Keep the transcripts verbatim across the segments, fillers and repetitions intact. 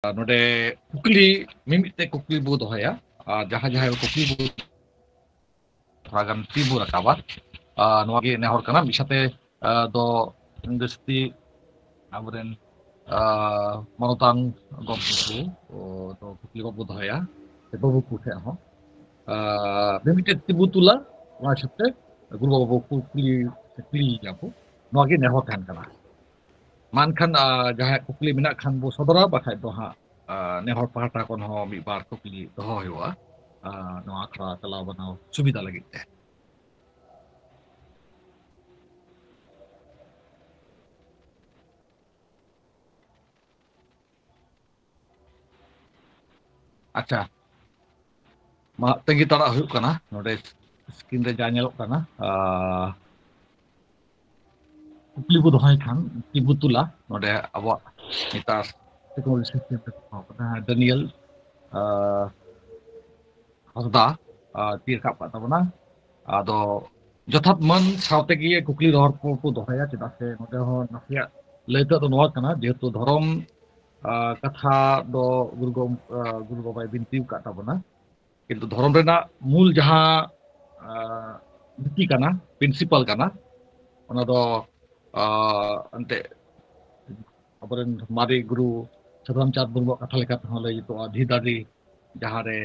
ᱱᱚᱰᱮ ᱠᱩᱠᱞᱤ, ᱢᱤᱢᱤᱫ ᱛᱮ ᱠᱩᱠᱞᱤ ᱵᱚ ᱫᱚᱦᱚᱭᱟ, ᱟᱨ ᱡᱟᱦᱟᱸ ᱡᱟᱦᱟᱸᱭ ᱠᱩᱠᱞᱤ ᱵᱚ ᱛᱷᱚᱲᱟ ᱜᱟᱱ ᱛᱤ ᱵᱚ ᱨᱟᱠᱟᱵᱟ᱾ ᱟᱨ ᱱᱚᱣᱟ ᱜᱮ ᱱᱮᱦᱚᱨ ᱠᱟᱱᱟ, ᱢᱤᱫ ᱥᱟᱛᱮ, ᱟᱨ, ᱫᱚ ᱡᱟᱹᱥᱛᱤ ᱟᱵᱚᱨᱮᱱ, ᱟᱨ, ᱢᱟᱱᱚᱛᱟᱱ ᱜᱚᱢᱠᱮ ᱠᱚ, ᱚ, ᱫᱚ ᱠᱩᱠᱞᱤ ᱵᱟᱵᱚ ᱫᱚᱦᱚᱭᱟ, ᱥᱮ ᱵᱟᱹᱵᱩ ᱠᱚ ᱴᱷᱮᱱ ᱦᱚᱸ᱾ ᱟᱨ, ᱢᱤᱢᱤᱫᱴᱮᱡ ᱛᱤ ᱵᱚ ᱛᱩᱞᱟ, ᱚᱱᱟ ᱦᱤᱥᱟᱹᱵ ᱛᱮ ᱜᱩᱨᱩ ᱵᱟᱵᱟ ᱵᱚ ᱠᱩᱠᱞᱤ, ᱠᱩᱠᱞᱤᱭᱮᱭᱟ ᱵᱚ᱾ ᱱᱚᱣᱟ ᱜᱮ ᱱᱮᱦᱚᱨ ᱛᱟᱦᱮᱱ ᱠᱟᱱᱟ᱾ ᱢᱟ ᱮᱱᱠᱷᱟᱱ, ᱟᱨ, ᱡᱟᱦᱟᱸᱭᱟᱜ ᱠᱩᱠᱞᱤ ᱢᱮᱱᱟᱜ ᱠᱷᱟᱱ ᱵᱚ ᱥᱚᱫᱚᱨᱟ, ᱵᱟᱠᱷᱟᱡ ᱫᱚ ᱦᱟᱸᱜ, ᱟᱨ, ᱱᱮᱦᱚᱨ ᱯᱟᱦᱴᱟ ᱠᱷᱚᱱ ᱦᱚᱸ ᱢᱤᱫ ᱵᱟᱨ ᱠᱩᱠᱞᱤ ᱫᱚᱦᱚ ᱦᱩᱭᱩᱜᱼᱟ, ᱟᱨ, ᱱᱚᱣᱟ ᱟᱠᱷᱲᱟ ᱪᱟᱞᱟᱣ ᱵᱟᱱᱟᱣ ᱥᱩᱵᱤᱫᱷᱟ ᱞᱟᱹᱜᱤᱫ ᱛᱮ᱾ ᱟᱪᱪᱷᱟ, ᱢᱟ ᱛᱟᱺᱜᱤ ᱛᱟᱲᱟᱜ ᱦᱩᱭᱩᱜ ᱠᱟᱱᱟ᱾ ᱱᱚᱰᱮ screen ᱨᱮ ᱡᱟ ᱧᱮᱞᱚᱜ ᱠᱟᱱᱟ, ᱟᱨ, ᱠᱩᱠᱞᱤ ᱵᱚ ᱫᱚᱦᱚᱭ ᱠᱷᱟᱱ, ᱠᱩᱠᱞᱤ ᱵᱚ ᱛᱩᱞᱟ ᱱᱚᱰᱮ ᱟᱵᱚᱣᱟᱜ ᱱᱮᱛᱟᱨ technology system ᱨᱮ ᱫᱚᱦᱚ ᱠᱟᱱᱟ᱾ ᱰᱮᱱᱤᱭᱮᱞ, ᱟᱨ, ᱦᱟᱸᱥᱫᱟ, ᱟᱨ, ᱛᱤ ᱨᱟᱠᱟᱵ ᱠᱟᱜ ᱛᱟᱵᱚᱱᱟ᱾ ᱟᱫᱚ ᱡᱚᱛᱷᱟᱛ ᱢᱟᱹᱱ ᱥᱟᱶᱛᱮ ᱜᱮ ᱠᱩᱠᱞᱤ ᱨᱚᱲ ᱠᱚ, ᱠᱚ ᱫᱚᱦᱚᱭᱟ, ᱪᱮᱫᱟᱜ ᱥᱮ ᱱᱚᱰᱮ ᱦᱚᱸ ᱱᱟᱥᱮᱭᱟᱜ ᱞᱟᱹᱭ ᱛᱮᱫ ᱫᱚ ᱱᱚᱣᱟ ᱠᱟᱱᱟ, ᱡᱮᱦᱮᱛᱩ ᱫᱷᱚᱨᱚᱢ, ᱟᱨ, ᱠᱟᱛᱷᱟ ᱫᱚ ᱜᱩᱨᱩ ᱜᱚᱢ-, ᱟᱨ, ᱜᱩᱨᱩ ᱵᱟᱵᱟᱭ ᱵᱤᱱᱛᱤ ᱟᱠᱟᱫ ᱛᱟᱵᱚᱱᱟ, ᱠᱤᱱᱛᱩ ᱫᱷᱚᱨᱚᱢ ᱨᱮᱱᱟᱜ ᱢᱩᱞ ᱡᱟᱦᱟᱸ, ᱟᱨ, ᱱᱤᱛᱤ ᱠᱟᱱᱟ, principle ᱠᱟᱱᱟ, ᱚᱱᱟ ᱫᱚ, ᱟᱨ, ᱮᱱᱛᱮᱫ ᱟᱵᱚᱨᱮᱱ ᱢᱟᱨᱮ ᱜᱩᱨᱩ ᱥᱟᱹᱫᱷᱩ ᱨᱟᱢᱪᱟᱸᱫᱽ ᱢᱩᱨᱢᱩᱣᱟᱜ ᱠᱟᱛᱷᱟ ᱞᱮᱠᱟᱛᱮ ᱦᱚᱸ ᱞᱟᱹᱭ ᱡᱩᱛᱩᱜᱼᱟ, ᱫᱷᱤ ᱫᱟᱨᱮ ᱡᱟᱦᱟᱸ ᱨᱮ,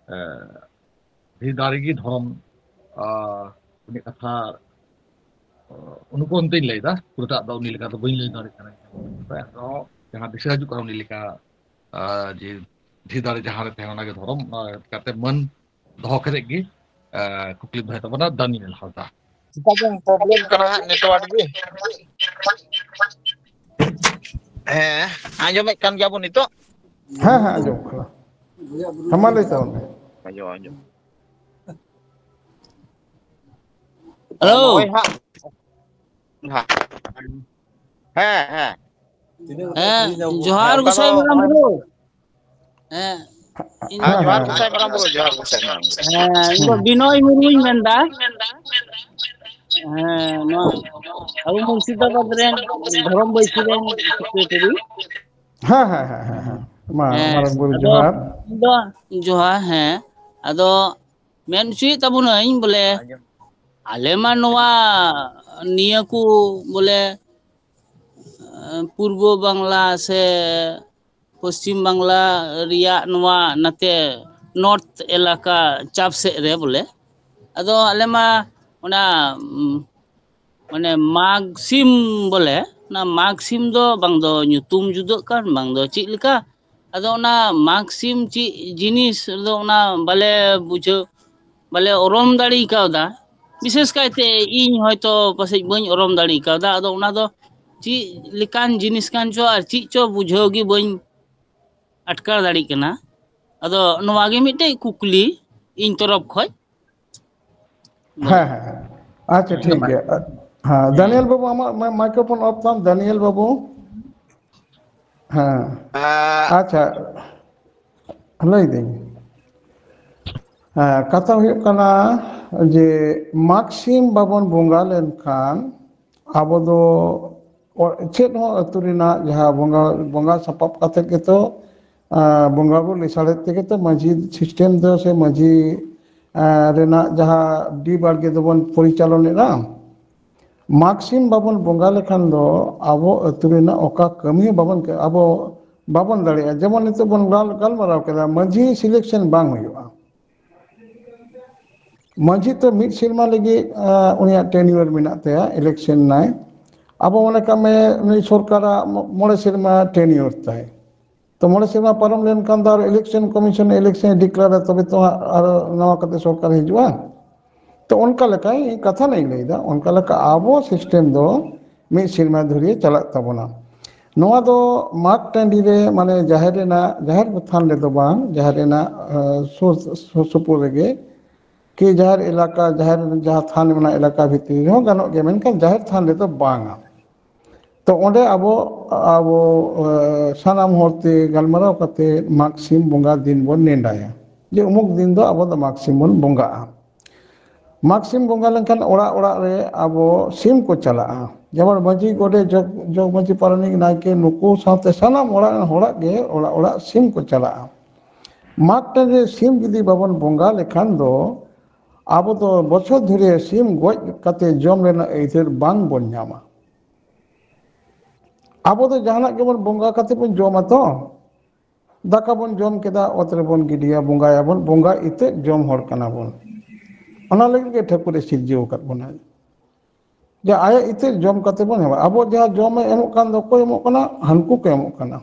ᱮ, ᱫᱷᱤ ᱫᱟᱨᱮ ᱜᱮ ᱫᱷᱚᱨᱚᱢ, ᱟ, ᱩᱱᱤᱭᱟᱜ ᱠᱟᱛᱷᱟ, ᱟ, ᱚᱱᱩᱠᱚᱨᱚᱱ ᱛᱮᱧ ᱞᱟᱹᱭᱫᱟ, ᱯᱩᱨᱟᱹᱴᱟᱜ ᱫᱚ ᱩᱱᱤ ᱞᱮᱠᱟ ᱫᱚ ᱵᱟᱹᱧ ᱞᱟᱹᱭ ᱫᱟᱲᱮᱭᱟᱜ ᱠᱟᱱᱟ᱾ ᱮᱱᱨᱮᱦᱚᱸ ᱡᱟᱦᱟᱸ ᱫᱤᱥᱟᱹ ᱦᱤᱡᱩᱜ ᱠᱟᱱᱟ ᱩᱱᱤ ᱞᱮᱠᱟ, ᱟ, ᱡᱮ ᱫᱷᱤ ᱫᱟᱨᱮ ᱡᱟᱦᱟᱸ ᱨᱮ ᱛᱟᱦᱮᱱᱟ ᱚᱱᱟ ᱜᱮ ᱫᱷᱚᱨᱚᱢ, ᱚᱱᱟ ᱠᱟᱛᱮ ᱢᱟᱹᱱ ᱫᱚᱦᱚ ᱠᱟᱛᱮ ᱜᱮ, ᱟ, ᱠᱩᱠᱞᱤ ᱫᱚᱦᱚᱭ ᱛᱟᱵᱚᱱᱟ ᱫᱟᱱᱤᱭᱮᱞ ᱦᱟᱸᱥᱫᱟ᱾ ᱪᱮᱠᱟ ᱪᱚᱝ problem ᱠᱟᱱᱟ ᱦᱟᱸᱜ network ᱜᱮ᱾ ᱦᱮᱸ, ᱟᱸᱡᱚᱢᱮᱫ ᱠᱟᱱ ᱜᱮᱭᱟ ᱵᱚᱱ ᱱᱤᱛᱚᱜ? ᱦᱮᱸ, ᱦᱮᱸ, ᱟᱸᱡᱚᱢᱚᱜ ᱠᱟᱱᱟ᱾ ᱦᱮᱸ, ᱢᱟ ᱞᱟᱹᱭ ᱛᱟᱵᱚᱱ ᱢᱮ᱾ ᱟᱸᱡᱚᱢ, ᱟᱸᱡᱚᱢ᱾ ᱦᱮᱞᱳ᱾ ᱱᱚᱜᱼᱚᱭ ᱦᱟᱸᱜ᱾ ᱦᱮᱸ, ᱦᱮᱸ᱾ ᱦᱮᱸ, ᱡᱚᱦᱟᱨ ᱚᱱᱠᱟ ᱫᱚ ᱜᱚᱸᱥᱟᱭ ᱢᱟᱨᱟᱝ ᱱᱚᱜᱼᱚᱭ ᱵᱩᱨᱩ᱾ ᱦᱮᱸ, ᱤᱧ ᱦᱮᱸ, ᱫᱚ ᱡᱚᱦᱟᱨ ᱦᱮᱸ, ᱜᱚᱸᱥᱟᱭ ᱢᱟᱨᱟᱝ ᱵᱩᱨᱩ, ᱡᱚᱦᱟᱨ ᱜᱚᱸᱥᱟᱭ ᱢᱟᱨᱟᱝ ᱵᱩᱨᱩ᱾ ᱦᱮᱸ, ᱤᱧ ᱫᱚ ᱦᱩᱸ᱾ ᱵᱤᱱᱚᱭ ᱢᱩᱨᱢᱩᱧ ᱢᱮᱱᱫᱟ᱾ ᱦᱮᱸ, ᱱᱚᱣᱟ ᱟᱵᱚ ᱢᱩᱨᱥᱤᱫᱟᱵᱟᱫᱽ ᱨᱮᱱ ᱫᱷᱚᱨᱚᱢ ᱵᱟᱹᱭᱥᱤ ᱨᱮᱱ secretary᱾ ᱦᱮᱸ, ᱦᱮᱸ, ᱦᱮᱸ, ᱦᱮᱸ, ᱦᱮᱸ᱾ ᱢᱟ, ᱦᱮᱸ, ᱢᱟᱨᱟᱝ ᱵᱩᱨᱩ ᱟᱫᱚ ᱡᱚᱦᱟᱨ᱾ ᱤᱧ ᱫᱚ ᱡᱚᱦᱟᱨ, ᱦᱮᱸ᱾ ᱟᱫᱚ ᱢᱮᱱ ᱦᱚᱪᱚᱭᱮᱫ ᱛᱟᱵᱚᱱᱟᱹᱧ ᱵᱚᱞᱮ, ᱟᱸᱡᱚᱢ᱾ ᱟᱞᱮ ᱢᱟ ᱱᱚᱣᱟ ᱱᱤᱭᱟᱹ ᱠᱚ ᱵᱚᱞᱮ, ᱯᱩᱨᱵᱚ ᱵᱟᱝᱞᱟ ᱥᱮ ᱯᱚᱥᱪᱤᱢ ᱵᱟᱝᱞᱟ ᱨᱮᱭᱟᱜ ᱱᱚᱣᱟ ᱱᱟᱛᱮ ᱱᱚᱨᱛᱷ ᱮᱞᱟᱠᱟ ᱪᱟᱯ ᱥᱮᱫ ᱨᱮ ᱵᱚᱞᱮ᱾ ᱟᱫᱚ ᱟᱞᱮ ᱢᱟ ᱚᱱᱟ, ᱩᱢ, ᱢᱟᱱᱮ ᱢᱟᱜᱽ ᱥᱤᱢ ᱵᱚᱞᱮ, ᱚᱱᱟ ᱢᱟᱜᱽ ᱥᱤᱢ ᱫᱚ ᱵᱟᱝ ᱫᱚ ᱧᱩᱛᱩᱢ ᱡᱩᱫᱟᱹᱜ ᱠᱟᱱ, ᱵᱟᱝ ᱫᱚ ᱪᱮᱫ ᱞᱮᱠᱟ᱾ ᱟᱫᱚ ᱚᱱᱟ ᱢᱟᱜᱽ ᱥᱤᱢ ᱪᱮᱫ ᱡᱤᱱᱤᱥ ᱫᱚ ᱚᱱᱟ ᱵᱟᱞᱮ ᱵᱩᱡᱷᱟᱹᱣ, ᱵᱟᱞᱮ ᱚᱨᱚᱢ ᱫᱟᱲᱮ ᱠᱟᱣᱫᱟ᱾ ᱵᱤᱥᱮᱥ ᱠᱟᱭᱛᱮ ᱤᱧ ᱦᱚᱭᱛᱚ ᱯᱟᱥᱮᱡ ᱵᱟᱹᱧ ᱚᱨᱚᱢ ᱫᱟᱲᱮ ᱠᱟᱣᱫᱟ᱾ ᱟᱫᱚ ᱚᱱᱟ ᱫᱚ ᱪᱮᱫ ᱞᱮᱠᱟᱱ ᱡᱤᱱᱤᱥ ᱠᱟᱱ ᱪᱚ ᱟᱨ ᱪᱮᱫ ᱪᱚ ᱵᱩᱡᱷᱟᱹᱣ ᱜᱮ ᱵᱟᱹᱧ ᱟᱴᱠᱟᱨ ᱫᱟᱲᱮᱭᱟᱜ ᱠᱟᱱᱟ᱾ ᱟᱫᱚ ᱱᱚᱣᱟ ᱜᱮ ᱢᱤᱫᱴᱮᱡ ᱠᱩᱠᱞᱤ ᱤᱧ ᱛᱚᱨᱚᱯ ᱠᱷᱚᱡ᱾ ᱦᱮᱸ, ᱦᱮᱸ, ᱦᱮᱸ᱾ ᱟᱪᱪᱷᱟ, ᱴᱷᱤᱠ ᱜᱮᱭᱟ᱾ ᱦᱮᱸ, ᱦᱮᱸ᱾ ᱫᱟᱱᱤᱭᱮᱞ ᱵᱟᱹᱵᱩ, ᱟᱢᱟᱜ ᱢᱟ-, microphone off ᱛᱟᱢ, ᱫᱟᱱᱤᱭᱮᱞ ᱵᱟᱹᱵᱩ᱾ ᱦᱮᱸ᱾ ᱟᱪᱪᱷᱟ, ᱞᱟᱹᱭᱫᱟᱹᱧ᱾ ᱦᱮᱸ, ᱠᱟᱛᱷᱟ ᱦᱩᱭᱩᱜ ᱠᱟᱱᱟ ᱡᱮ ᱢᱟᱜᱽ ᱥᱤᱢ ᱵᱟᱵᱚᱱ ᱵᱚᱸᱜᱟ ᱞᱮᱱᱠᱷᱟᱱ ᱟᱵᱚ ᱫᱚ ᱚ-, ᱪᱮᱫ ᱦᱚᱸ ᱟᱹᱛᱩ ᱨᱮᱱᱟᱜ ᱡᱟᱦᱟᱸ ᱵᱚᱸᱜᱟ, ᱵᱚᱸᱜᱟ ᱥᱟᱯᱟᱵ ᱠᱟᱛᱮ ᱜᱮᱛᱚ, ᱟᱸ, ᱵᱚᱸᱜᱟ ᱵᱩᱨᱩ ᱞᱮᱥᱟᱲᱦᱮᱫ ᱛᱮᱜᱮ ᱛᱚ ᱢᱟᱹᱡᱷᱤ system ᱫᱚ ᱥᱮ ᱢᱟᱹᱡᱷᱤ, ᱟᱸ, ᱨᱮᱱᱟᱜ ᱡᱟᱦᱟᱸ ᱰᱤ ᱵᱟᱲᱜᱮ ᱫᱚᱵᱚᱱ ᱯᱚᱨᱤᱪᱟᱞᱚᱱᱮᱫᱼᱟ᱾ ᱢᱟᱜᱽ ᱥᱤᱢ ᱵᱟᱵᱚᱱ ᱵᱚᱸᱜᱟ ᱞᱮᱠᱷᱟᱱ ᱫᱚ ᱟᱵᱚ ᱟᱹᱛᱩ ᱨᱮᱱᱟᱜ ᱚᱠᱟ ᱠᱟᱹᱢᱤ ᱦᱚᱸ ᱵᱟᱵᱚᱱ ᱠᱟᱹ-, ᱟᱵᱚ ᱵᱟᱵᱚᱱ ᱫᱟᱲᱮᱭᱟᱜᱼᱟ᱾ ᱡᱮᱢᱚᱱ ᱱᱤᱛᱚᱜ ᱵᱚᱱ ᱜᱟᱞ-, ᱜᱟᱞᱢᱟᱨᱟᱣ ᱠᱮᱫᱟ, ᱢᱟᱹᱡᱷᱤ selection ᱵᱟᱝ ᱦᱩᱭᱩᱜᱼᱟ᱾ ᱢᱟᱹᱡᱷᱤ ᱛᱚ ᱢᱤᱫ ᱥᱮᱨᱢᱟ ᱞᱟᱹᱜᱤᱫ, ᱟᱸ, ᱩᱱᱤᱭᱟᱜ tenure ᱢᱮᱱᱟᱜ ᱛᱟᱭᱟ, election ᱱᱟᱭ᱾ ᱟᱵᱚ ᱢᱚᱱᱮ ᱠᱟᱜ ᱢᱮ, ᱱᱩᱭ ᱥᱚᱨᱠᱟᱨᱟᱜ ᱢᱚ-, ᱢᱚᱬᱮ ᱥᱮᱨᱢᱟ tenure ᱛᱟᱭ᱾ ᱛᱚ, ᱢᱚᱬᱮ ᱥᱮᱨᱢᱟ ᱯᱟᱨᱚᱢ ᱞᱮᱱᱠᱷᱟᱱ ᱫᱚ ᱟᱨ election commission ᱮ election ᱮ declare ᱟ, ᱛᱚᱵᱮ ᱛᱚ ᱦᱟᱸᱜ ᱟᱨ ᱱᱟᱣᱟ ᱠᱟᱛᱮ ᱥᱚᱨᱠᱟᱨ ᱦᱤᱡᱩᱜᱼᱟ᱾ ᱛᱚ, ᱚᱱᱠᱟ ᱞᱮᱠᱟ ᱤᱧ ᱠᱟᱛᱷᱟ ᱞᱤᱧ ᱞᱟᱹᱭᱫᱟ, ᱚᱱᱠᱟ ᱞᱮᱠᱟ ᱟᱵᱚ system ᱫᱚ ᱢᱤᱫ ᱥᱮᱨᱢᱟ ᱫᱷᱩᱨᱤᱭᱟᱹ ᱪᱟᱞᱟᱜ ᱛᱟᱵᱚᱱᱟ᱾ ᱱᱚᱣᱟ ᱫᱚ ᱢᱟᱜᱽ ᱴᱟᱺᱰᱤ ᱨᱮ, ᱢᱟᱱᱮ ᱡᱟᱦᱮᱨ ᱨᱮᱱᱟᱜ, ᱡᱟᱦᱮᱨ ᱛᱷᱟᱱ ᱨᱮᱫᱚ ᱵᱟᱝ, ᱡᱟᱦᱮᱨ ᱨᱮᱱᱟᱜ, ᱟᱸ, ᱥᱩᱨ, ᱥᱩᱨ ᱥᱩᱯᱩᱨ ᱨᱮᱜᱮ, ᱠᱤ ᱡᱟᱦᱮᱨ ᱮᱞᱟᱠᱟ, ᱡᱟᱦᱮᱨ ᱡᱟᱦᱟᱸ ᱛᱷᱟᱱ ᱢᱮᱱᱟᱜᱼᱟ, ᱮᱞᱟᱠᱟ ᱵᱷᱤᱛᱨᱤ ᱨᱮᱦᱚᱸ ᱜᱟᱱᱚᱜ ᱜᱮᱭᱟ, ᱢᱮᱱᱠᱷᱟᱱ ᱡᱟᱦᱮᱨ ᱛᱷᱟᱱ ᱨᱮᱫᱚ ᱵᱟᱝᱟ᱾ ᱛᱚ ᱚᱸᱰᱮ ᱟᱵᱚ, ᱟᱵᱚ, ᱮ, ᱥᱟᱱᱟᱢ ᱦᱚᱲᱛᱮ ᱜᱟᱞᱢᱟᱨᱟᱣ ᱠᱟᱛᱮ ᱢᱟᱜᱽ ᱥᱤᱢ ᱵᱚᱸᱜᱟ ᱫᱤᱱ ᱵᱚᱱ ᱱᱮᱰᱟᱭᱟ, ᱡᱮ ᱩᱢᱩᱠ ᱫᱤᱱ ᱫᱚ ᱟᱵᱚ ᱫᱚ ᱢᱟᱜᱽ ᱥᱤᱢ ᱵᱚᱱ ᱵᱚᱸᱜᱟᱜᱼᱟ᱾ ᱢᱟᱜᱽ ᱥᱤᱢ ᱵᱚᱸᱜᱟ ᱞᱮᱱᱠᱷᱟᱱ ᱚᱲᱟᱜ ᱚᱲᱟᱜ ᱨᱮ ᱟᱵᱚ ᱥᱤᱢ ᱠᱚ ᱪᱟᱞᱟᱜᱼᱟ᱾ ᱡᱮᱢᱚᱱ ᱢᱟᱹᱡᱷᱤ, ᱜᱚᱰᱮᱛ, ᱡᱚᱜᱽ, ᱡᱚᱜᱽ ᱢᱟᱹᱡᱷᱤ, ᱯᱟᱨᱟᱱᱤᱠ, ᱱᱟᱭᱠᱮ, ᱱᱩᱠᱩ ᱥᱟᱶᱛᱮ ᱥᱟᱱᱟᱢ ᱚᱲᱟᱜ ᱨᱮᱱ ᱦᱚᱲᱟᱜ ᱜᱮ ᱚᱲᱟᱜ ᱚᱲᱟᱜ ᱥᱤᱢ ᱠᱚ ᱪᱟᱞᱟᱜᱼᱟ᱾ ᱢᱟᱜᱽ ᱴᱟᱺᱰᱤ ᱨᱮ ᱥᱤᱢ ᱡᱩᱫᱤ ᱵᱟᱵᱚᱱ ᱵᱚᱸᱜᱟ ᱞᱮᱠᱷᱟᱱ ᱫᱚ ᱟᱵᱚ ᱫᱚ ᱵᱚᱪᱷᱚᱨ ᱫᱷᱩᱨᱤᱭᱟᱹ ᱥᱤᱢ ᱜᱚᱡ ᱠᱟᱛᱮ ᱡᱚᱢ ᱨᱮᱱᱟᱜ ᱟᱹᱭᱫᱟᱹᱨ ᱵᱟᱝ ᱵᱚᱱ ᱧᱟᱢᱟ᱾ ᱟᱵᱚ ᱫᱚ ᱡᱟᱦᱟᱱᱟᱜ ᱜᱮᱵᱚᱱ ᱵᱚᱸᱜᱟ ᱠᱟᱛᱮ ᱵᱚᱱ ᱡᱚᱢᱟ ᱛᱚ᱾ ᱫᱟᱠᱟ ᱵᱚᱱ ᱡᱚᱢ ᱠᱮᱫᱟ, ᱚᱛ ᱨᱮᱵᱚᱱ ᱜᱤᱰᱤᱭᱟ, ᱵᱚᱸᱜᱟᱭᱟᱵᱚᱱ, ᱵᱚᱸᱜᱟ ᱤᱛᱟᱹ ᱡᱚᱢ ᱦᱚᱲ ᱠᱟᱱᱟ ᱵᱚᱱ᱾ ᱚᱱᱟ ᱞᱟᱹᱜᱤᱫ ᱜᱮ ᱴᱷᱟᱹᱠᱩᱨᱮ ᱥᱤᱨᱡᱟᱹᱣ ᱟᱠᱟᱫ ᱵᱚᱱᱟᱭ, ᱡᱮ ᱟᱭᱟᱜ ᱤᱛᱟᱹ ᱡᱚᱢ ᱠᱟᱛᱮ ᱵᱚᱱ ᱦᱮᱣᱟ᱾ ᱟᱵᱚ ᱡᱟᱦᱟᱸ ᱡᱚᱢᱮ ᱮᱢᱚᱜ ᱠᱟᱱ ᱫᱚ, ᱚᱠᱚᱭ ᱮᱢᱚᱜ ᱠᱟᱱᱟ? ᱦᱟᱹᱱᱠᱩ ᱠᱚ ᱮᱢᱚᱜ ᱠᱟᱱᱟ᱾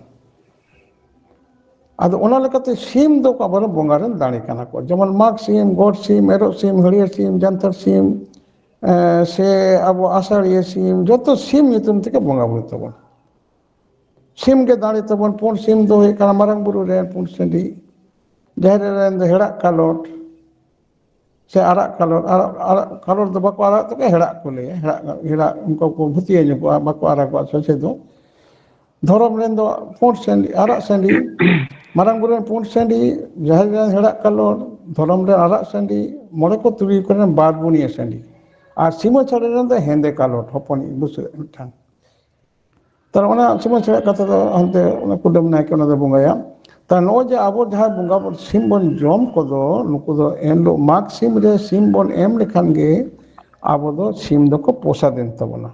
ᱟᱫᱚ ᱚᱱᱟ ᱞᱮᱠᱟᱛᱮ ᱥᱤᱢ ᱫᱚ ᱟᱵᱚᱨᱮᱱ ᱵᱚᱸᱜᱟ ᱨᱮᱱ ᱫᱟᱲᱮ ᱠᱟᱱᱟ ᱠᱚ, ᱡᱮᱢᱚᱱ ᱢᱟᱜᱽ ᱥᱤᱢ, ᱜᱚᱰ ᱥᱤᱢ, ᱮᱨᱚᱜ ᱥᱤᱢ, ᱦᱟᱹᱲᱭᱟᱹᱨ ᱥᱤᱢ, ᱡᱟᱱᱛᱷᱟᱲ ᱥᱤᱢ, ᱮ, ᱥᱮ ᱟᱵᱚ ᱟᱥᱟᱲᱤᱭᱟᱹ ᱥᱤᱢ, ᱡᱚᱛᱚ ᱥᱤᱢ ᱧᱩᱛᱩᱢ ᱛᱮᱜᱮ ᱵᱚᱸᱜᱟ ᱵᱩᱨᱩ ᱛᱟᱵᱚᱱ᱾ ᱥᱤᱢ ᱜᱮ ᱫᱟᱲᱮ ᱛᱟᱵᱚᱱ᱾ ᱯᱩᱸᱰ ᱥᱤᱢ ᱫᱚ ᱦᱩᱭᱩᱜ ᱠᱟᱱᱟ ᱢᱟᱨᱟᱝ ᱵᱩᱨᱩ ᱨᱮᱱ ᱯᱩᱸᱰ ᱥᱟᱺᱰᱤ, ᱡᱟᱦᱮᱨ ᱨᱮᱱ ᱫᱚ ᱦᱮᱲᱟᱜ ᱠᱟᱞᱚᱴ, ᱥᱮ ᱟᱨᱟᱜ ᱠᱟᱞᱚᱴ, ᱟᱨᱟᱜ, ᱟᱨᱟᱜ ᱠᱟᱞᱚᱴ ᱫᱚ ᱵᱟᱠᱚ ᱟᱨᱟᱜ ᱛᱮᱠᱚ ᱦᱮᱲᱟᱜ ᱠᱚ ᱞᱟᱹᱭᱟ, ᱦᱮᱲᱟᱜ, ᱦᱮᱲᱟᱜ, ᱩᱱᱠᱩ ᱠᱚ ᱵᱷᱩᱛᱤᱭᱟᱹ ᱧᱚᱜᱚᱜᱼᱟ, ᱵᱟᱠᱚ ᱟᱨᱟᱜᱚᱜᱼᱟ ᱥᱚᱡᱷᱮ ᱫᱚ᱾ ᱫᱷᱚᱨᱚᱢ ᱨᱮᱱ ᱫᱚ ᱯᱩᱸᱰ ᱥᱟᱺᱰᱤ, ᱟᱨᱟᱜ ᱥᱟᱺᱰᱤ, ᱢᱟᱨᱟᱝ ᱵᱩᱨᱩ ᱨᱮᱱ ᱯᱩᱸᱰ ᱥᱟᱺᱰᱤ, ᱡᱟᱦᱮᱨ ᱨᱮᱱ ᱦᱮᱲᱟᱜ ᱠᱟᱞᱚᱴ, ᱫᱷᱚᱨᱚᱢ ᱨᱮᱱ ᱟᱨᱟᱜ ᱥᱟᱺᱰᱤ, ᱢᱚᱬᱮ ᱠᱚ ᱛᱩᱨᱩᱭ ᱠᱚᱨᱮᱱ ᱵᱟᱨ ᱵᱩᱱᱤᱭᱟᱹ ᱥᱟᱺᱰᱤ, ᱟᱨ ᱥᱤᱢᱟᱹ ᱪᱷᱟᱹᱲᱤ ᱨᱮᱱ ᱫᱚ ᱦᱮᱸᱫᱮ ᱠᱟᱞᱚᱴ ᱦᱚᱯᱚᱱᱤᱡ ᱵᱩᱥᱟᱹᱜ ᱢᱤᱫᱴᱟᱝ᱾ ᱛᱟᱦᱞᱮ ᱚᱱᱟ ᱥᱚᱢᱚᱭ ᱥᱚᱢᱚᱭ ᱠᱟᱛᱷᱟ ᱫᱚ ᱦᱟᱱᱛᱮ ᱚᱱᱟ ᱠᱩᱰᱟᱹᱢ ᱱᱟᱭᱠᱮ ᱚᱱᱟ ᱫᱚ ᱵᱚᱸᱜᱟᱭᱟ᱾ ᱛᱟᱦᱞᱮ ᱱᱚᱜᱼᱚᱭ ᱡᱮ ᱟᱵᱚ ᱡᱟᱦᱟᱸ ᱵᱚᱸᱜᱟ ᱵᱚᱱ, ᱥᱤᱢ ᱵᱚᱱ ᱡᱚᱢ ᱠᱚᱫᱚ, ᱱᱩᱠᱩ ᱫᱚ ᱮᱱᱦᱤᱞᱳᱜ ᱢᱟᱜᱽ ᱥᱤᱢ ᱨᱮ ᱥᱤᱢ ᱵᱚᱱ ᱮᱢ ᱞᱮᱠᱷᱟᱱ ᱜᱮ ᱟᱵᱚ ᱫᱚ ᱥᱤᱢ ᱫᱚᱠᱚ ᱯᱚᱥᱟᱫ ᱮᱱ ᱛᱟᱵᱚᱱᱟ᱾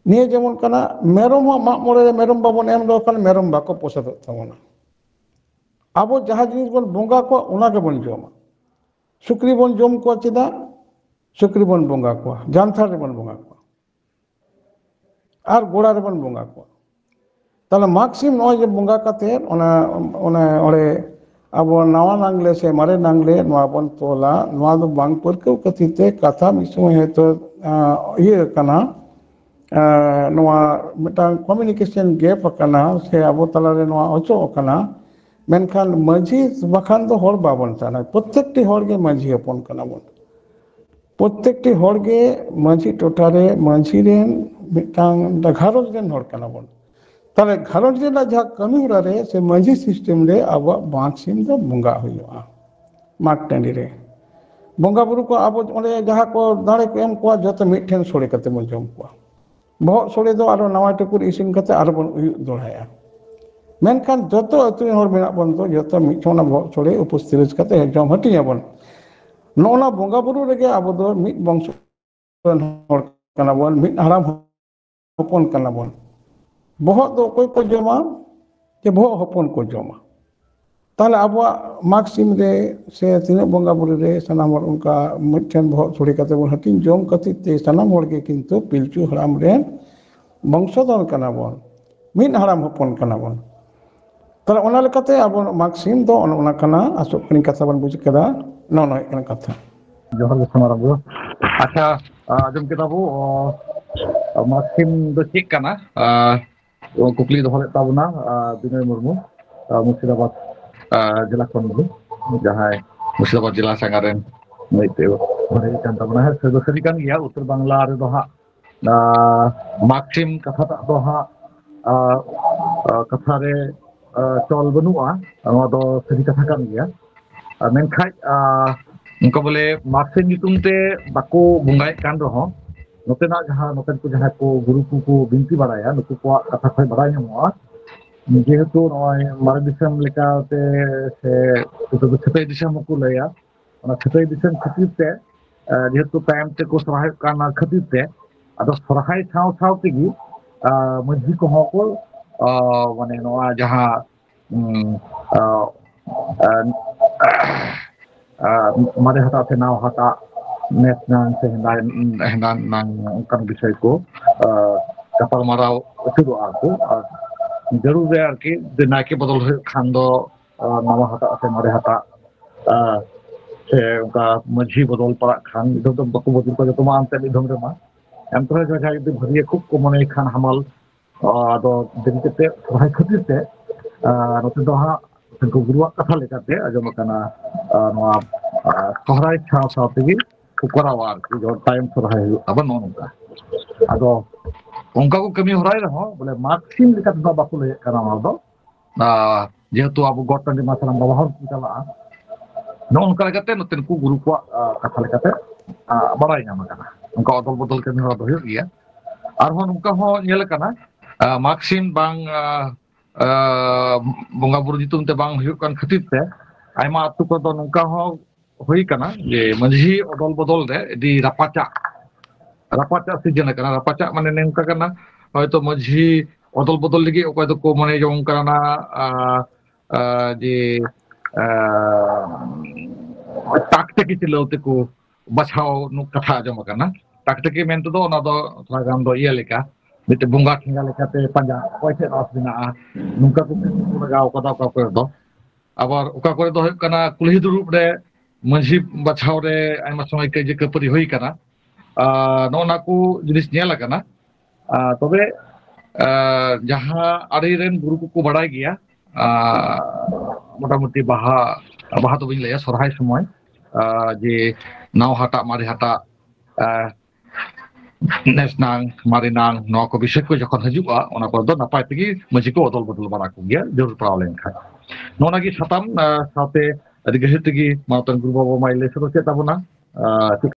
ᱱᱤᱭᱟᱹ ᱡᱮᱢᱚᱱ ᱠᱟᱱᱟ, ᱢᱮᱨᱚᱢ ᱦᱚᱸ ᱢᱟᱜ ᱢᱚᱬᱮ ᱨᱮ ᱢᱮᱨᱚᱢ ᱵᱟᱵᱚᱱ ᱮᱢ ᱞᱮᱠᱚ ᱠᱷᱟᱱ ᱢᱮᱨᱚᱢ ᱵᱟᱠᱚ ᱯᱚᱥᱟᱫᱚᱜ ᱛᱟᱵᱚᱱᱟ᱾ ᱟᱵᱚ ᱡᱟᱦᱟᱸ ᱡᱤᱱᱤᱥ ᱵᱚᱱ ᱵᱚᱸᱜᱟ ᱠᱚᱣᱟ, ᱚᱱᱟ ᱜᱮᱵᱚᱱ ᱡᱚᱢᱟ᱾ ᱥᱩᱠᱨᱤ ᱵᱚᱱ ᱡᱚᱢ ᱠᱚᱣᱟ, ᱪᱮᱫᱟᱜ? ᱥᱩᱠᱨᱤ ᱵᱚᱱ ᱵᱚᱸᱜᱟ ᱠᱚᱣᱟ, ᱡᱟᱱᱛᱷᱟᱲ ᱨᱮᱵᱚᱱ ᱵᱚᱸᱜᱟ ᱠᱚᱣᱟ᱾ ᱟᱨ ᱜᱚᱲᱟ ᱨᱮᱵᱚᱱ ᱵᱚᱸᱜᱟ ᱠᱚᱣᱟ᱾ ᱛᱟᱦᱞᱮ ᱢᱟᱜᱽ ᱥᱤᱢ ᱱᱚᱜᱼᱚᱭ ᱡᱮ ᱵᱚᱸᱜᱟ ᱠᱟᱛᱮᱫ ᱚᱱᱟ, ᱚᱱᱟ ᱚᱸᱰᱮ ᱟᱵᱚ ᱱᱟᱣᱟ ᱱᱟᱝᱞᱮ ᱥᱮ ᱢᱟᱨᱮ ᱱᱟᱝᱞᱮ ᱱᱚᱣᱟ ᱵᱚᱱ ᱛᱚᱞᱟ, ᱱᱚᱣᱟ ᱫᱚ ᱵᱟᱝ ᱯᱟᱹᱨᱠᱟᱹᱣ ᱠᱷᱟᱹᱛᱤᱨ ᱛᱮ ᱠᱟᱛᱷᱟ ᱢᱤᱫ ᱥᱚᱢᱚᱭ ᱦᱚᱭᱛᱳ, ᱟᱸ, ᱤᱭᱟᱹ ᱟᱠᱟᱱᱟ, ᱟᱸ, ᱱᱚᱣᱟ ᱢᱤᱫᱴᱟᱝ communication gap ᱟᱠᱟᱱᱟ ᱥᱮ ᱟᱵᱚ ᱛᱟᱞᱟᱨᱮ ᱱᱚᱣᱟ ᱚᱪᱚᱜ ᱟᱠᱟᱱᱟ᱾ ᱢᱮᱱᱠᱷᱟᱱ ᱢᱟᱹᱡᱷᱤ ᱵᱟᱠᱷᱟᱱ ᱫᱚ ᱦᱚᱲ ᱵᱟᱵᱚᱱ ᱛᱟᱦᱮᱱᱟ᱾ ᱯᱨᱚᱛᱮᱠᱴᱤ ᱦᱚᱲ ᱜᱮ ᱢᱟᱹᱡᱷᱤ ᱦᱚᱯᱚᱱ ᱠᱟᱱᱟ ᱵᱚᱱ᱾ ᱯᱨᱚᱛᱮᱠᱴᱤ ᱦᱚᱲ ᱜᱮ ᱢᱟᱹᱡᱷᱤ ᱴᱚᱴᱷᱟ ᱨᱮ ᱢᱟᱹᱡᱷᱤ ᱨᱮᱱ ᱢᱤᱫᱴᱟᱝ ᱜᱷᱟᱨᱚᱸᱡᱽ ᱨᱮᱱ ᱦᱚᱲ ᱠᱟᱱᱟ ᱵᱚᱱ᱾ ᱛᱟᱦᱞᱮ ᱜᱷᱟᱨᱚᱸᱡᱽ ᱨᱮᱱᱟᱜ ᱡᱟᱦᱟᱸ ᱠᱟᱹᱢᱤ ᱦᱚᱨᱟ ᱨᱮ ᱥᱮ ᱢᱟᱹᱡᱷᱤ system ᱨᱮ ᱟᱵᱚᱣᱟᱜ ᱢᱟᱜᱽ ᱥᱤᱢ ᱫᱚ ᱵᱚᱸᱜᱟ ᱦᱩᱭᱩᱜᱼᱟ ᱢᱟᱜᱽ ᱴᱟᱺᱰᱤ ᱨᱮ᱾ ᱵᱚᱸᱜᱟ ᱵᱩᱨᱩ ᱠᱚ ᱟᱵᱚ ᱚᱸᱰᱮ ᱡᱟᱦᱟᱸ ᱠᱚ ᱫᱟᱲᱮ ᱠᱚ ᱮᱢ ᱠᱚᱣᱟ, ᱡᱚᱛᱚ ᱢᱤᱫ ᱴᱷᱮᱱ ᱥᱳᱲᱮ ᱠᱟᱛᱮ ᱵᱚᱱ ᱡᱚᱢ ᱠᱚᱣᱟ᱾ ᱵᱚᱦᱚᱜ ᱥᱳᱲᱮ ᱫᱚ ᱟᱨᱚ ᱱᱟᱣᱟ ᱴᱩᱠᱩᱨ ᱤᱥᱤᱱ ᱠᱟᱛᱮ ᱟᱨᱚ ᱵᱚᱱ ᱩᱭᱩᱜ ᱫᱚᱦᱲᱟᱭᱟ᱾ ᱢᱮᱱᱠᱷᱟᱱ ᱡᱚᱛᱚ ᱟᱹᱛᱩ ᱨᱮᱱ ᱦᱚᱲ ᱢᱮᱱᱟᱜ ᱵᱚᱱ ᱫᱚ, ᱡᱚᱛᱚ ᱢᱤᱫ ᱴᱷᱮᱱ ᱚᱱᱟ ᱵᱚᱦᱚᱜ ᱥᱳᱲᱮ ᱩᱯᱚᱥᱛᱤᱛ ᱠᱟᱛᱮ ᱡᱚᱢ ᱦᱟᱹᱴᱤᱧ ᱟᱵᱚᱱ᱾ ᱱᱚᱜᱼᱚ ᱱᱟ ᱵᱚᱸᱜᱟ ᱵᱩᱨᱩ ᱨᱮᱜᱮ ᱟᱵᱚ ᱫᱚ ᱢᱤᱫ ᱵᱚᱝᱥᱚ ᱨᱮᱱ ᱦᱚᱲ ᱠᱟᱱᱟ ᱵᱚᱱ, ᱢᱤᱫ ᱦᱟᱲᱟᱢ ᱦᱚᱯᱚᱱ ᱠᱟᱱᱟ ᱵᱚᱱ᱾ ᱵᱚᱦᱚᱜ ᱫᱚ ᱚᱠᱚᱭ ᱠᱚ ᱡᱚᱢᱟ? ᱡᱮ ᱵᱚᱦᱚᱜ ᱦᱚᱯᱚᱱ ᱠᱚ ᱡᱚᱢᱟ᱾ ᱛᱟᱦᱞᱮ ᱟᱵᱚᱣᱟᱜ ᱢᱟᱜᱽ ᱥᱤᱢ ᱨᱮ ᱥᱮ ᱛᱤᱱᱟᱹᱜ ᱵᱚᱸᱜᱟ ᱵᱩᱨᱩ ᱨᱮ ᱥᱟᱱᱟᱢ ᱦᱚᱲ ᱚᱱᱠᱟ ᱢᱤᱫᱴᱷᱮᱱ ᱵᱚᱦᱚᱜ ᱥᱳᱲᱮ ᱠᱟᱛᱮ ᱵᱚᱱ ᱦᱟᱹᱴᱤᱧ ᱡᱚᱢ ᱠᱷᱟᱹᱛᱤᱨ ᱛᱮ ᱥᱟᱱᱟᱢ ᱦᱚᱲ ᱜᱮ ᱠᱤᱱᱛᱩ ᱯᱤᱞᱪᱩ ᱦᱟᱲᱟᱢ ᱨᱮᱱ ᱵᱚᱝᱥᱚᱫᱷᱚᱨ ᱠᱟᱱᱟ ᱵᱚᱱ, ᱢᱤᱫ ᱦᱟᱲᱟᱢ ᱦᱚᱯᱚᱱ ᱠᱟᱱᱟ ᱵᱚᱱ᱾ ᱛᱟᱦᱞᱮ ᱚᱱᱟ ᱞᱮᱠᱟᱛᱮ ᱟᱵᱚ ᱢᱟᱜᱽ ᱥᱤᱢ ᱫᱚ ᱚᱱᱮ ᱚᱱᱟ ᱠᱟᱱᱟ, ᱟᱥᱚᱜ ᱠᱟᱹᱱᱟᱹᱧ ᱠᱟᱛᱷᱟ ᱵᱚᱱ ᱵᱩᱡᱽ ᱠᱮᱫᱟ, ᱱᱚᱜᱼᱚ ᱱᱚᱣᱟ ᱦᱩᱭᱩᱜ ᱠᱟᱱᱟ ᱠᱟᱛᱷᱟ᱾ ᱡᱚᱦᱟᱨ ᱜᱮ ᱥᱳᱱᱟᱨᱟᱢ ᱵᱟᱹᱵᱩ᱾ ᱟᱪᱪᱷᱟ, ᱟ, ᱟᱸᱡᱚᱢ ᱠᱮᱫᱟ ᱵᱚ, ᱚ, ᱢᱟᱜᱽ ᱥᱤᱢ ᱫᱚ ᱪᱮᱫ ᱠᱟᱱᱟ? ᱟ, ᱠᱩᱠᱞᱤ ᱫᱚᱦᱚ ᱞᱮᱫ ᱛᱟᱵᱚᱱᱟ, ᱟ, ᱵᱤᱱᱚᱭ ᱢᱩᱨᱢᱩ, ᱟ, ᱢᱩᱨᱥᱤᱫᱟᱵᱟᱫᱽ, ᱟ, ᱡᱮᱞᱟ ᱠᱷᱚᱱ ᱜᱮ, ᱡᱟᱦᱟᱸᱭ ᱢᱩᱨᱥᱤᱫᱟᱵᱟᱫᱽ ᱡᱮᱞᱟ ᱥᱟᱸᱜᱷᱟᱨ ᱨᱮᱱ ᱢᱤᱫᱴᱮᱡ ᱵᱷᱟᱹᱜᱤ ᱠᱟᱱ ᱛᱟᱵᱚᱱᱟ᱾ ᱦᱮᱸ, ᱥᱟᱹᱨᱤ ᱫᱚ ᱥᱟᱹᱨᱤ ᱠᱟᱱ ᱜᱮᱭᱟ, ᱩᱛᱛᱚᱨ ᱵᱟᱝᱞᱟ ᱨᱮᱫᱚ ᱦᱟᱸᱜ, ᱟ, ᱢᱟᱜᱽ ᱥᱤᱢ ᱠᱟᱛᱷᱟᱴᱟᱜ ᱫᱚ ᱦᱟᱸᱜ, ᱟ, ᱟ, ᱠᱟᱛᱷᱟ ᱨᱮ, ᱟ, ᱪᱚᱞ ᱵᱟᱹᱱᱩᱜᱼᱟ, ᱱᱚᱣᱟ ᱫᱚ ᱥᱟᱹᱨᱤ ᱠᱟᱛᱷᱟ ᱠᱟᱱ ᱜᱮᱭᱟ᱾ ᱟᱨ ᱢᱮᱱᱠᱷᱟᱡ, ᱟ, ᱚᱱᱠᱟ ᱵᱚᱞᱮ ᱢᱟᱜᱽ ᱥᱤᱢ ᱧᱩᱛᱩᱢ ᱛᱮ ᱵᱟᱠᱚ ᱵᱚᱸᱜᱟᱭᱮᱫ ᱠᱟᱱ ᱨᱮᱦᱚᱸ, ᱱᱚᱛᱮᱱᱟᱜ ᱡᱟᱦᱟᱸ, ᱱᱚᱛᱮᱱ ᱠᱚ ᱡᱟᱦᱟᱸᱭ ᱠᱚ ᱜᱩᱨᱩ ᱠᱚᱠᱚ ᱵᱤᱱᱛᱤ ᱵᱟᱲᱟᱭᱟ, ᱱᱩᱠᱩ ᱠᱚᱣᱟᱜ ᱠᱟᱛᱷᱟ ᱠᱷᱚᱱ ᱵᱟᱲᱟᱭ ᱧᱟᱢᱚᱜᱼᱟ, ᱡᱮᱦᱮᱛᱩ ᱱᱚᱜᱼᱚᱭ ᱢᱟᱨᱮ ᱫᱤᱥᱚᱢ ᱞᱮᱠᱟᱛᱮ ᱥᱮ ᱩᱱᱠᱩ ᱫᱚ ᱪᱷᱟᱹᱛᱟᱹᱭ ᱫᱤᱥᱚᱢ ᱦᱚᱸᱠᱚ ᱞᱟᱹᱭᱟ, ᱚᱱᱟ ᱪᱷᱟᱹᱛᱟᱹᱭ ᱫᱤᱥᱚᱢ ᱠᱷᱟᱹᱛᱤᱨ ᱛᱮ, ᱟ, ᱡᱮᱦᱮᱛᱩ ᱛᱟᱭᱚᱢ ᱛᱮᱠᱚ ᱥᱚᱨᱦᱟᱭᱚᱜ ᱠᱟᱱ ᱠᱷᱟᱹᱛᱤᱨ ᱛᱮ, ᱟᱫᱚ ᱥᱚᱨᱦᱟᱭ ᱥᱟᱶ ᱥᱟᱶ ᱛᱮᱜᱮ, ᱟ, ᱢᱟᱹᱡᱷᱤ ᱠᱚᱦᱚᱸ ᱠᱚ, ᱟ, ᱢᱟᱱᱮ ᱱᱚᱣᱟ ᱡᱟᱦᱟᱸ, ᱩᱸ, ᱟ, ᱟ, ᱟ, ᱢᱟᱨᱮ ᱦᱟᱴᱟᱜ ᱥᱮ ᱱᱟᱣᱟ ᱦᱟᱴᱟᱜ, ᱱᱮᱥ ᱱᱟᱝ ᱥᱮ ᱦᱮᱸᱫᱟ, ᱦᱮᱸᱫᱟ ᱱᱟᱝ, ᱚᱱᱠᱟᱱ ᱵᱤᱥᱚᱭ ᱠᱚ, ᱟ, ᱜᱟᱯᱟᱞᱢᱟᱨᱟᱣ ᱟᱹᱪᱩᱨᱚᱜᱼᱟ ᱠᱚ᱾ ᱟᱨ ᱡᱟᱹᱨᱩᱲ ᱨᱮ ᱟᱨᱠᱤ, ᱡᱮ ᱱᱟᱭᱠᱮ ᱵᱚᱫᱚᱞ ᱦᱩᱭᱩᱜ ᱠᱷᱟᱱ ᱫᱚ, ᱟ, ᱱᱟᱣᱟ ᱦᱟᱴᱟᱜ ᱥᱮ ᱢᱟᱨᱮ ᱦᱟᱴᱟᱜ, ᱟ, ᱥᱮ ᱚᱱᱠᱟ ᱢᱟᱹᱡᱷᱤ ᱵᱚᱫᱚᱞ ᱯᱟᱲᱟᱜ ᱠᱷᱟᱱ, ᱢᱤᱫ ᱫᱷᱚᱢ ᱫᱚ ᱵᱟᱠᱚ ᱵᱚᱫᱚᱞ ᱠᱚᱣᱟ ᱡᱚᱛᱚ ᱢᱟ ᱮᱱᱛᱮ ᱢᱤᱫ ᱫᱷᱚᱢ ᱨᱮᱢᱟ᱾ ᱮᱱᱛᱮ ᱨᱮᱦᱚᱸ ᱡᱟᱦᱟᱸᱭ ᱡᱩᱫᱤ ᱵᱷᱟᱹᱜᱤ ᱠᱷᱩᱵ ᱠᱚ ᱢᱚᱱᱮᱭ ᱠᱷᱟᱱ ᱦᱟᱢᱟᱞ, ᱟ, ᱟᱫᱚ ᱫᱮᱨᱤ ᱠᱟᱛᱮ ᱥᱚᱨᱦᱟᱭ ᱠᱷᱟᱹᱛᱤᱨ ᱛᱮ, ᱟ, ᱱᱚᱛᱮ ᱫᱚ ᱦᱟᱸᱜ ᱩᱱᱠᱩ ᱜᱩᱨᱩᱣᱟᱜ ᱠᱟᱛᱷᱟ ᱞᱮᱠᱟᱛᱮ ᱟᱸᱡᱚᱢ ᱟᱠᱟᱱᱟ, ᱟ, ᱱᱚᱣᱟ, ᱟ, ᱥᱚᱦᱨᱟᱭ ᱥᱟᱶ ᱥᱟᱶ ᱛᱮᱜᱮ ᱠᱚ ᱠᱚᱨᱟᱣᱟ ᱟᱨᱠᱤ, ᱡᱚᱠᱷᱚᱱ ᱛᱟᱭᱚᱢ ᱥᱚᱨᱦᱟᱭ ᱦᱩᱭᱩᱜ ᱛᱟᱵᱚᱱ ᱱᱚᱜᱼᱚ ᱱᱚᱝᱠᱟ᱾ ᱟᱫᱚ ᱚᱱᱠᱟ ᱠᱚ ᱠᱟᱹᱢᱤ ᱦᱚᱨᱟᱭ ᱨᱮᱦᱚᱸ ᱵᱚᱞᱮ ᱢᱟᱜᱽ ᱥᱤᱢ ᱞᱮᱠᱟ ᱛᱮᱫᱚ ᱵᱟᱠᱚ ᱞᱟᱹᱭᱮᱫ ᱠᱟᱱᱟ ᱚᱱᱟ ᱫᱚ᱾ ᱟ, ᱡᱮᱦᱮᱛᱩ ᱟᱵᱚ ᱜᱚᱴ ᱴᱟᱺᱰᱤ ᱢᱟ ᱥᱟᱱᱟᱢ ᱵᱟᱵᱟ ᱦᱚᱲ ᱠᱚ ᱪᱟᱞᱟᱜᱼᱟ, ᱱᱚᱜᱼᱚ ᱱᱚᱝᱠᱟ ᱞᱮᱠᱟᱛᱮ ᱱᱚᱛᱮᱱ ᱠᱚ ᱜᱩᱨᱩ ᱠᱚᱣᱟᱜ, ᱟ, ᱠᱟᱛᱷᱟ ᱞᱮᱠᱟᱛᱮ, ᱟ, ᱵᱟᱲᱟᱭ ᱧᱟᱢ ᱟᱠᱟᱱᱟ᱾ ᱱᱚᱝᱠᱟ ᱚᱫᱚᱞ ᱵᱚᱫᱚᱞ ᱠᱟᱹᱢᱤ ᱦᱚᱨᱟ ᱫᱚ ᱦᱩᱭᱩᱜ ᱜᱮᱭᱟ᱾ ᱟᱨᱦᱚᱸ ᱱᱚᱝᱠᱟ ᱦᱚᱸ ᱧᱮᱞ ᱟᱠᱟᱱᱟ, ᱟ, ᱢᱟᱜᱽ ᱥᱤᱢ ᱵᱟᱝ, ᱟ, ᱟ, ᱵᱚᱸᱜᱟ ᱵᱩᱨᱩ ᱧᱩᱛᱩᱢ ᱛᱮ ᱵᱟᱝ ᱦᱩᱭᱩᱜ ᱠᱟᱱ ᱠᱷᱟᱹᱛᱤᱨ ᱛᱮ ᱟᱭᱢᱟ ᱟᱹᱛᱩ ᱠᱚᱫᱚ ᱱᱚᱝᱠᱟ ᱦᱚᱸ ᱦᱩᱭ ᱠᱟᱱᱟ ᱡᱮ ᱢᱟᱹᱡᱷᱤ ᱚᱫᱚᱞ ᱵᱚᱫᱚᱞ ᱨᱮ ᱟᱹᱰᱤ ᱨᱟᱯᱟᱪᱟᱜ, ᱨᱟᱯᱟᱪᱟᱜ ᱥᱤᱨᱡᱚᱱ ᱟᱠᱟᱱᱟ᱾ ᱨᱟᱯᱟᱪᱟᱜ ᱢᱟᱱᱮ ᱱᱚᱝᱠᱟ ᱠᱟᱱᱟ, ᱦᱚᱭᱛᱚ ᱢᱟᱹᱡᱷᱤ ᱚᱫᱚᱞ ᱵᱚᱫᱚᱞ ᱞᱟᱹᱜᱤᱫ ᱚᱠᱚᱭ ᱫᱚᱠᱚ ᱢᱚᱱᱮ ᱡᱚᱝ ᱠᱟᱱᱟ, ᱟ, ᱟ, ᱡᱮ, ᱟ, ᱴᱟᱠᱴᱮᱠᱤ ᱪᱤᱞᱟᱹᱣ ᱛᱮᱠᱚ ᱵᱟᱪᱷᱟᱣ ᱱᱩ-, ᱠᱟᱛᱷᱟ ᱟᱸᱡᱚᱢ ᱟᱠᱟᱱᱟ᱾ ᱴᱟᱠᱴᱮᱠᱤ ᱢᱮᱱᱛᱮ ᱫᱚ ᱚᱱᱟ ᱫᱚ ᱛᱷᱚᱲᱟ ᱜᱟᱱ ᱫᱚ ᱤᱭᱟᱹ ᱞᱮᱠᱟ, ᱢᱤᱫᱴᱮᱱ ᱵᱚᱸᱜᱟ ᱴᱷᱮᱸᱜᱟ ᱞᱮᱠᱟᱛᱮ ᱯᱟᱸᱡᱟ, ᱚᱠᱚᱭ ᱴᱷᱮᱱ ᱟᱸᱥ ᱢᱮᱱᱟᱜᱼᱟ, ᱱᱚᱝᱠᱟ ᱠᱚ ᱠᱟᱹᱢᱤ ᱠᱚ ᱞᱟᱜᱟᱣ ᱠᱟᱫᱟ ᱚᱠᱟ ᱠᱚᱨᱮ ᱫᱚ᱾ ᱟᱵᱟᱨ ᱚᱠᱟ ᱠᱚᱨᱮ ᱫᱚ ᱦᱩᱭᱩᱜ ᱠᱟᱱᱟ ᱠᱩᱞᱦᱤ ᱫᱩᱲᱩᱵ ᱨᱮ ᱢᱟᱹᱡᱷᱤ ᱵᱟᱪᱷᱟᱣ ᱨᱮ ᱟᱭᱢᱟ ᱥᱚᱢᱚᱭ ᱠᱟᱹᱭᱡᱟᱹ ᱠᱷᱟᱹᱯᱟᱹᱨᱤ ᱦᱩᱭ ᱠᱟᱱᱟ᱾ ᱟᱨ ᱱᱚᱜᱼᱚ ᱱᱟ ᱠᱚ ᱡᱤᱱᱤᱥ ᱧᱮᱞ ᱟᱠᱟᱱᱟ᱾ ᱟᱨ ᱛᱚᱵᱮ, ᱟᱨ ᱡᱟᱦᱟᱸ ᱟᱲᱮ ᱨᱮᱱ ᱜᱩᱨᱩ ᱠᱚᱠᱚ ᱵᱟᱲᱟᱭ ᱜᱮᱭᱟ, ᱟᱨ ᱢᱚᱴᱟᱢᱩᱴᱤ ᱵᱟᱦᱟ, ᱵᱟᱦᱟ ᱫᱚ ᱵᱟᱹᱧ ᱞᱟᱹᱭᱟ, ᱥᱚᱨᱦᱟᱭ ᱥᱚᱢᱚᱭ, ᱟᱨ ᱡᱮ ᱱᱟᱣᱟ ᱦᱟᱴᱟᱜ, ᱢᱟᱨᱮ ᱦᱟᱴᱟᱜ, ᱟᱨ ᱱᱮᱥ ᱱᱟᱝ, ᱢᱟᱨᱮ ᱱᱟᱝ, ᱱᱚᱣᱟ ᱠᱚ ᱵᱤᱥᱚᱭ ᱠᱚ ᱡᱚᱠᱷᱚᱱ ᱦᱤᱡᱩᱜᱼᱟ, ᱚᱱᱟ ᱠᱚᱨᱮ ᱫᱚ ᱱᱟᱯᱟᱭ ᱛᱮᱜᱮ ᱢᱟᱹᱡᱷᱤ ᱠᱚ ᱚᱫᱚᱞ ᱵᱚᱫᱚᱞ ᱵᱟᱲᱟ ᱠᱚᱜᱮᱭᱟ, ᱡᱟᱹᱨᱩᱲ ᱯᱟᱲᱟᱣ ᱞᱮᱱᱠᱷᱟᱱ᱾ ᱱᱚᱜᱼᱚ ᱱᱟ ᱜᱮ ᱥᱟᱛᱟᱢ, ᱟᱨ ᱥᱟᱶᱛᱮ ᱟᱹᱰᱤ ᱜᱟᱹᱦᱤᱨ ᱛᱮᱜᱮ ᱢᱟᱱᱚᱛᱟᱱ ᱜᱩᱨᱩ ᱵᱟᱵᱟ ᱢᱟᱭ ᱞᱟᱹᱭ ᱥᱚᱫᱚᱨ ᱠᱮᱫ ᱛᱟᱵᱚᱱᱟ᱾ ᱟᱨ